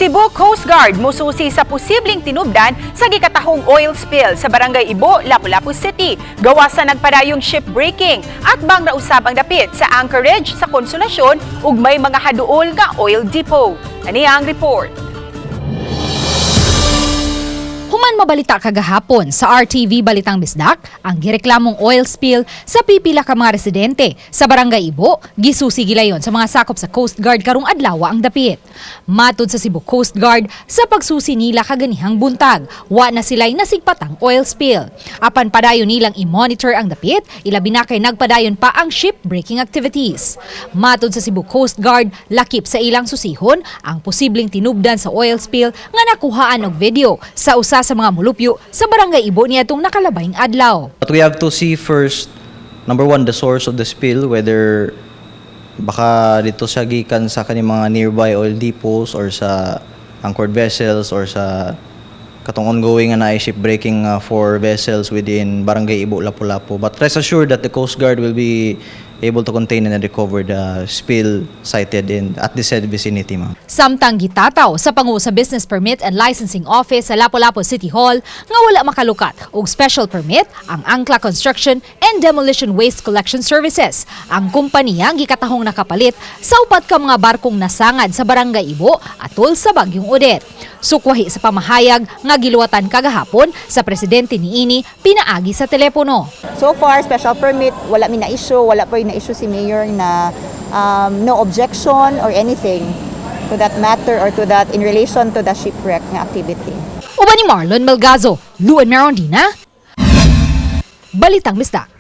Cebu Coast Guard mususi sa posibleng tinubdan sa gikatahong oil spill sa Barangay Ibo, Lapu-Lapu City. Gawa sa nagpadayong ship breaking at bang rausab ang dapit sa anchorage sa Consolacion ug may mga haduol nga oil depot. Ani ang report. Human mabalita kagahapon sa RTV Balitang Bisdak ang gireklamong oil spill sa pipila ka mga residente sa Barangay Ibo, gisusi gilayon sa mga sakop sa Coast Guard karong adlaw ang dapit. Matud sa Cebu Coast Guard, sa pagsusi nila kaganihang buntag, wa na sila'y nasigpatang oil spill. Apan padayon nilang i-monitor ang dapit, ilabi na kay nagpadayon pa ang ship breaking activities. Matud sa Cebu Coast Guard, lakip sa ilang susihon ang posibleng tinubdan sa oil spill nga nakuhaan og video sa usa sa mga mulupyo sa Barangay Ibo niadtong nakalabayng adlaw. But we have to see first, number one, the source of the spill, whether baka dito siya gikan sa kaning mga nearby oil depots or sa anchored vessels or sa katong ongoing nga naay ship breaking for vessels within Barangay Ibo, Lapu-Lapu. But rest assured that the Coast Guard will be able to contain and recover the spill sighted in at the said vicinity, ma'am. Samtang gitataw sa pangu sa Business Permit and Licensing Office sa Lapu-Lapu City Hall nga wala makalukat og special permit ang Angkla Construction and Demolition Waste Collection Services. Ang kompanya ang gikatahong nakapalit sa upat ka mga barkong nasangad sa Barangay Ibo atol sa Bagyong Odette. Sukwahi sa pamahayag nga giluwatan kagahapon sa presidente niini pinaagi sa telepono. So far, special permit, wala mi na-issue, wala po yung na-issue si Mayor na no objection or anything to that matter or to that in relation to the shipwreck nga activity. Uban ni Marlon Melgazo, Luan Merondina, Balitang Bisdak.